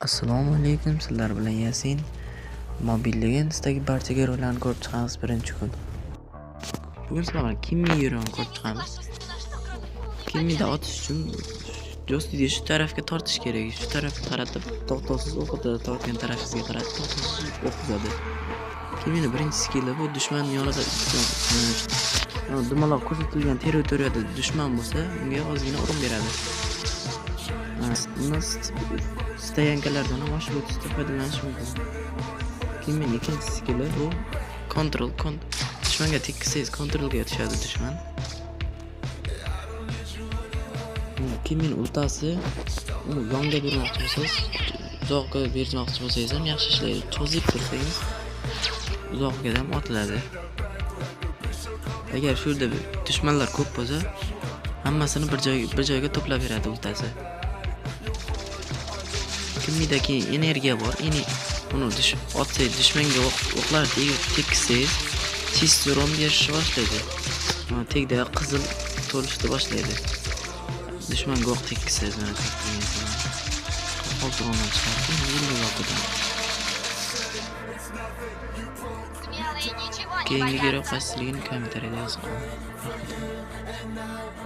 Assalomu alaykum, sizlar bilan Yasin. Mobile Legends'dagi barcha geroylarni ko'rib chiqamiz birinchi kun. Bugun sizlar bilan Kimmi geroyini ko'rib chiqamiz. Kimmida otish uchun joystikni shu tarafga tortish kerak. Shu tarafga qaratib, to'xtovsiz o'q otadi, tortgan tarafingizga qaratib to'xtovsiz o'q uzadi. Kimmini birinchi skilli bu dushmanni yonida dumaloq ko'rsatilgan territoriyada dushman bo'lsa, unga ozgina urun beradi. Undan стоянка lardan ham oshib o'tishda foydalanish mumkin. Kimmin ikkinchi skilli bu control, dushmanga tekkizsangiz kontrolga tushadi dushman. Kimmin ultasi uni yonga bermoqchi bo'lsangiz, uzoqqa bermoqchi bo'lsangiz ham yaxshi ishlaydi. Cho'zib tursangiz uzoqga ham otiladi. Agar shu yerda dushmanlar ko'p bo'lsa, hammasini bir joyga to'plab beradi ultasi. Kimmidagi energiya bor. Uni otsangiz dushmanga o'qlar tekkizsangiz tez uron berishni boshlaydi. Mana tagida qizil to'lishni boshlaydi. Dushmanga o'q tekkizsangiz mana qoltig'imdan chiqardi, endi yo'q. Смелые ничего не Keyingi боятся. geroy qaysiligini kommentariyada yozib qo'ying. Rahmat.